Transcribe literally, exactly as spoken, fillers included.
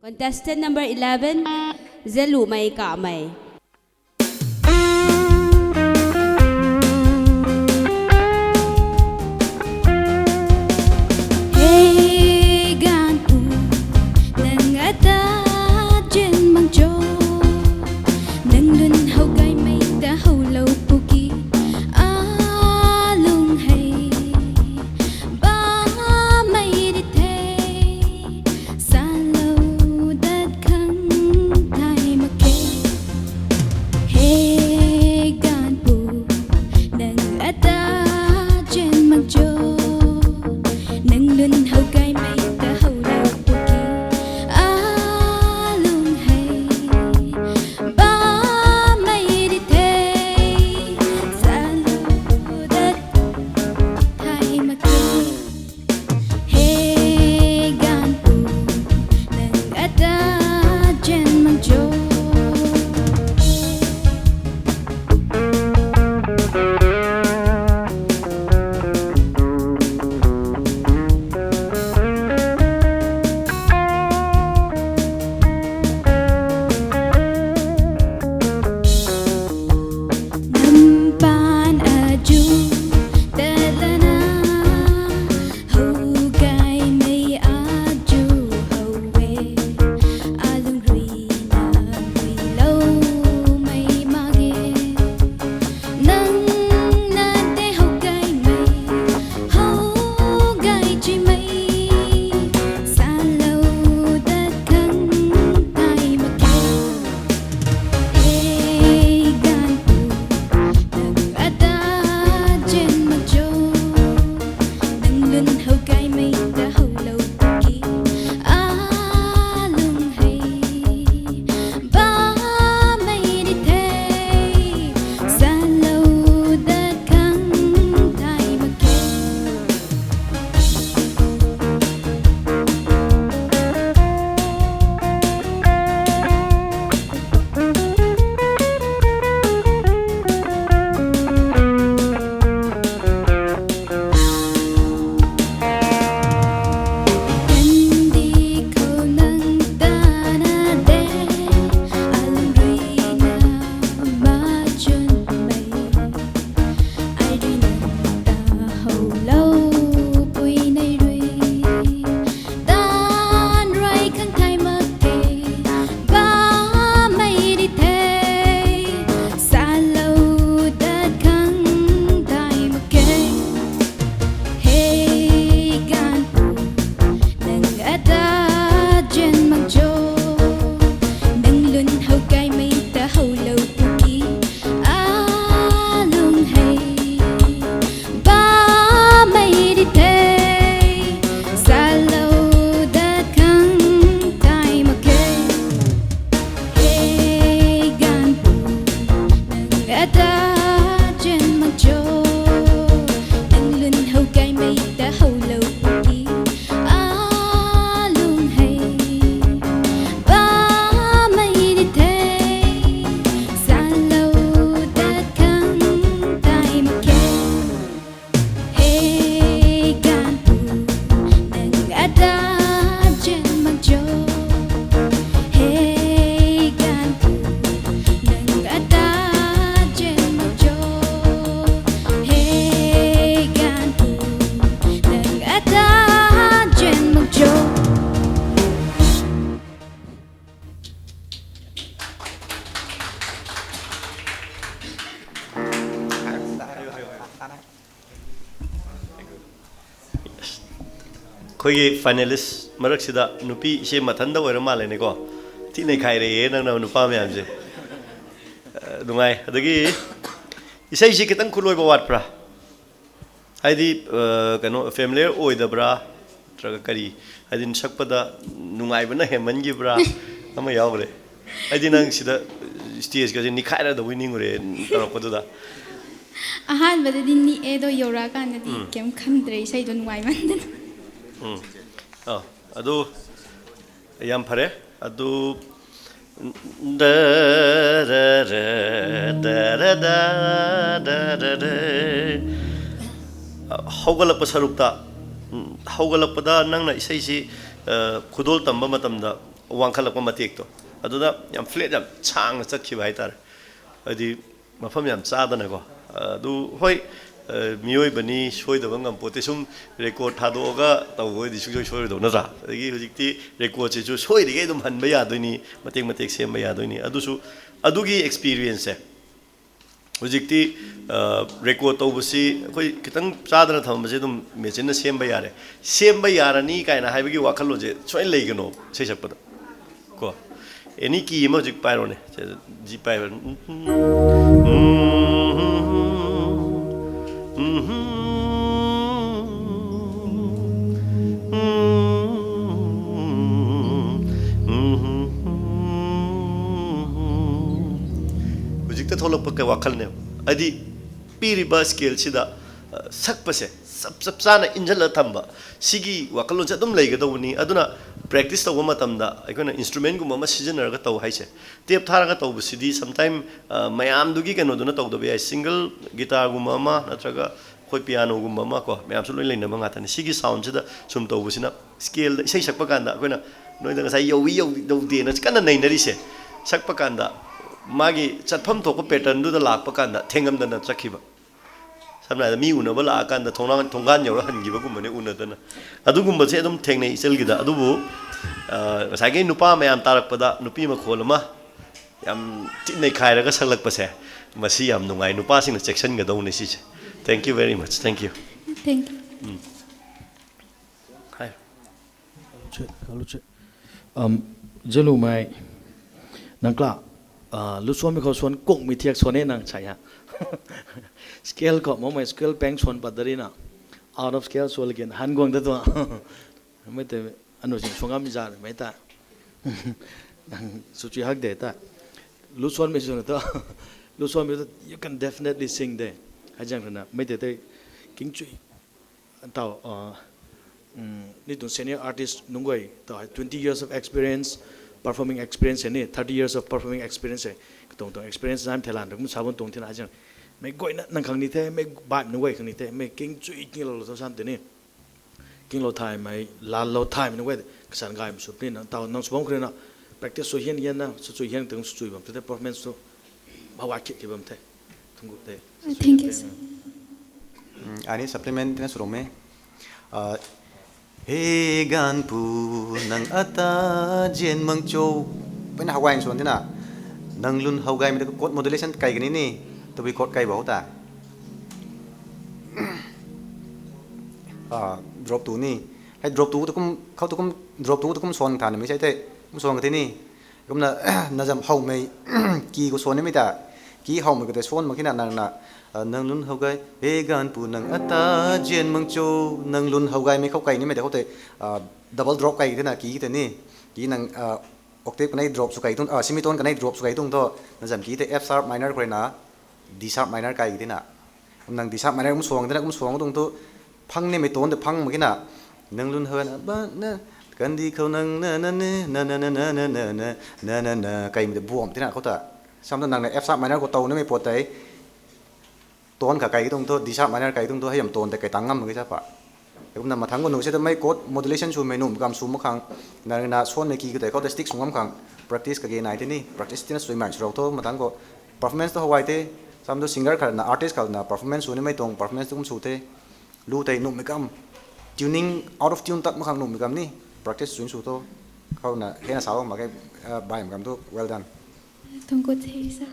Contestant number eleven, Zalumei Kamei. Hei ganv pu, nang ata zen mak cho, nang lun how gaymei ta howlou pu ki, a lung hei, bammei di the, salou dat khang thay mak khe. Hei ganv pu, nang ata zen mak cho, nang lun how gaymei ta howlou pu ki, a lung hei, bammei di the, salou dat thay mak khe. Hei ganv pu, nang ata zen mak cho. Nam paan azu ta lana, how gaymei azu how e, a lung ruina ruiloumei mak ge. Nang na tei how gaymei, how gay chimei, salou dat khang thay mak khe. Hei ganv pu, nang ata zen mak cho, nang lun how gaymei ta howlou pu ki, a lung hei, bammei di the, salou dat khang thay mak khe. Kandih khou nang tana de, a lung ruina machunmei, ai rui nang ta howlou pui nei rui, taanv rui khang thay mak khe, bammei di the, salou dat khang thay mak khe. Hei ganv pu, nang ata zen mak cho, nang lun how gaymei ta howlou pu ki, a lung hei, bammei di the, salou dat khang thay mak khe. Hei ganv pu, nang ata zen mak cho, nang lun how gaymei ta howlou pu ki, a lung hei, bammei di the, salou dat khang thay mak khe. Hei ganv pu, nang ata zen mak cho. Hei ganv pu, nang ata zen mak cho. Hei ganv pu, nang ata zen mak cho. ꯑꯩꯈꯣꯏꯒꯤ finalist ꯃꯔꯛꯁꯤꯗ ꯅꯨꯄꯤ ꯏꯆꯦ ꯃꯊꯟꯗ ꯑꯣꯏꯔ ꯃꯥꯜꯂꯦꯅꯦꯀꯣ꯫ ꯊꯤ ꯅꯩꯈꯥꯏꯔꯦꯍꯦ ꯅꯪꯅ ꯅꯨꯄꯥ ꯃꯌꯥꯝꯁꯦ꯫ ꯑ, ꯅꯨꯡꯉꯥꯏ꯫ ꯑꯗꯒꯤ ꯏꯁꯩꯁꯤ ꯈꯤꯇꯪ ꯈꯨꯂꯣꯏꯕ ꯋꯥꯠꯄ꯭ꯔꯥ? ꯍꯥꯏꯗꯤ, ꯑ, ꯀꯩꯅꯣ, familiar ꯑꯣꯏꯗꯕ꯭ꯔꯥ? ꯅꯠꯇ꯭ꯔꯒ ꯀꯔꯤ? ꯍꯥꯏꯗꯤ ꯁꯛꯄꯗ ꯅꯨꯡꯉꯥꯏꯕꯅ ꯍꯦꯟꯃꯟꯈꯤꯕ꯭ꯔꯥ? ꯑꯃ ꯌꯥꯎꯈ꯭ꯔꯦ꯫ ꯑꯩꯗꯤ ꯅꯪ ꯁꯤꯗ stageꯀꯁꯦ ꯅꯤꯛꯈꯥꯏꯔꯗꯧꯕꯩ ꯅꯤꯡꯉꯨꯔꯦ ꯇꯧꯔꯛꯄꯗꯨꯗ꯫ ꯑꯍꯥꯟꯕꯗꯗꯤ ꯅꯤꯛꯑꯦ, ꯑꯗꯣ ꯌꯧꯔꯛꯑꯀꯥꯟꯗꯗꯤ ꯎꯝ꯫ ꯀꯩꯝ ꯈꯟꯗ꯭ꯔꯦ, ꯏꯁꯩꯗꯣ ꯅꯨꯡꯉꯥꯏꯃꯟꯗꯅ꯫ ꯎꯝ꯫ ꯑ, ꯑꯗꯨ ꯌꯥꯝ ꯐꯔꯦ꯫ ꯑꯗꯨ, ꯗ, ꯔ, ꯔ, ꯗ, ꯔ, ꯗ, ꯗ, ꯔ, ꯔ꯫ ꯍꯧꯒꯠꯂꯛꯄ ꯁꯔꯨꯛꯇ, ꯎꯝ, ꯍꯧꯒꯠꯂꯛꯄꯗ ꯅꯪꯅ ꯏꯁꯩꯁꯤ, ꯑ, ꯈꯨꯗꯣꯜ ꯇꯝꯕ ꯃꯇꯝꯗ wangkhatlakpa matek tu. Aduda yam flat yam changna chat khiba hei tare. Adi mafam yam chadana ko. Adu hoi, miyoi bani soi da bam ngam po te sum record tha do ga tau hoi di sui soi soi do na ra. Adi hujik ti record se chu soi di ge dum han ba ya doi ni, matek matek sem ba ya doi ni. Adu su, adu ki experience se. Hujik ti, record tau bu si, koi kitang chadana tham bu si dum machine na sem ba ya re. Sem ba ya ra ni kaina hai ba ki wakhalon se soi lei gano sei sak pa da. Ko. Any key ma hujik pai ro ne. Ji pai ro. Hujik ta tholak pa kai wakhal ne. Adi piriba scale si da, sakpa se, sap sap sana injal la tham ba. Sigi wakhalon se dum lei ga dou ni. Aduna practice tau ma tam da. Ai kona instrument gu ma ma season ra ga tau hai se. Tep thara ga tau bu si di sometime, mayam du gi kano duna tau da ba ai single guitar gu ma ma, na tra ga khoi piano gu ma ma ko. Mayam su loi lei na ma nga ta ni. Sigi sound si da sum tau bu si na. Scale da, isei sak pa kan da. Kona, noi da ngasai yo wi yo dou de na. Kana nei na ri se. Sak pa kan da. Ma gi chat pham thok ko pattern du da lak pa kan da. Thengam da na chak ki ba. Samna da mi una ba la kan da thong na, thong gan yo ra han gi ba kum ma ne una da na. Adu kum ba se dum theng nei sel gi da. Adu bu, ngasai ge nupa mayam tarak pa da, nupi ma khol ma. Yam ti nei khai ra ga sak lak pa se. Ma si yam nungai nupa sing na section ga dou ni si se. Thank you very much. Thank you. Thank you. Hai. Kalu che, kalu che. Um, Zelu mai, nang kla, uh, lu suan mi khou suan kung mi thiak suan e nang chai ha. Scale khou, mo mai scale peng suan pat dari na. Out of scale suan lagi han guang da tu. Mei te, anu sing suang am za, mei ta. Nang su chui hak de ta. Lu suan mi suan ta. Lu suan mi ta, you can definitely sing de. Hai jang na, mei te te, king chui. Tau, uh, mm, ni tuang senior artist nunc guay, tau hai twenty years of experience, performing experience ni, thirty years of performing experience e. Katong tuang experience naimei theilan kum sabun tuang thina jang. Mei guay na nang khang ni the, mei baihmei nunc guay khang ni the, mei king chui kinglou lou tho sam tei ni. Kinglou thaymei, lanlou thaymei nunc guay, kasan gaymei sw puni nang tau, nang sw bam khou rui na, practice sw hian hian na, sw chui hian tuang sw chui bam the, performance tu, mawa kit kit bam the. Thanggu the. Thank you, sir. Mm, ani supplement tina sw rom e. Ah, he ganpu nang ata zian mang cho. Pena hawai suan tina. Nang lun hawgaymei ta chord modulation kai kani ni. Tabui chord kai bau ta. Ah, drop tu ni. Hei drop tu tu kum, khou tu kum, drop tu tu kum suan tha na mi sai the. Kum suan ka the ni. Kumna, na zam hawmei, key khou suan nimei ta. Key hawmei khou tei suan mak khe na nang na, ah, nang lun hawgay, he ganpu nang ata zian mang cho, nang lun hawgaymei khou kai nimei ta khou tei, ah, double drop kai khe na key tei ni. Key nang, ah, octave kanei drop sw kai tuang, ah, semitone kanei drop sw kai tuang tho, na zam key tei F sharp minor khou rui na, D sharp minor kai khe na. Kum nang D sharp minor kum suang tina, kum suang tuang tu, phang nimei tone tei phang mak khe na. Nang lun hawgay na, ba na, kandi khou nang na, na, na, kaimei tei buam tina khou ta. Sam ta nang na F sharp minor khou tau nimei pot tei, tone kha kai tuang tu, D sharp minor kai tuang tu, hei yam tone tei kai tang ngam mak khe sa pa. Kumna mathang khou nu se ta mei chord modulation swmei nuh kam sw mak khang, nang na suanmei key khou tei khou tei stick sw ngam khang, practice kage nai tei ni, practice tina sui mai sw rau tho, mathang khou performance tu hawai the, sam tu singer khat na, artist khat na, performance sw nimei tuang, performance tu kum sw the, lu tei nuhmei kam, tuning out of tune tat mak khang nuhmei kam ni, practice sw sw tho, khou na, hei na sa mak khe, ah, baihmei kam tu, well done. Thanggu the, sir.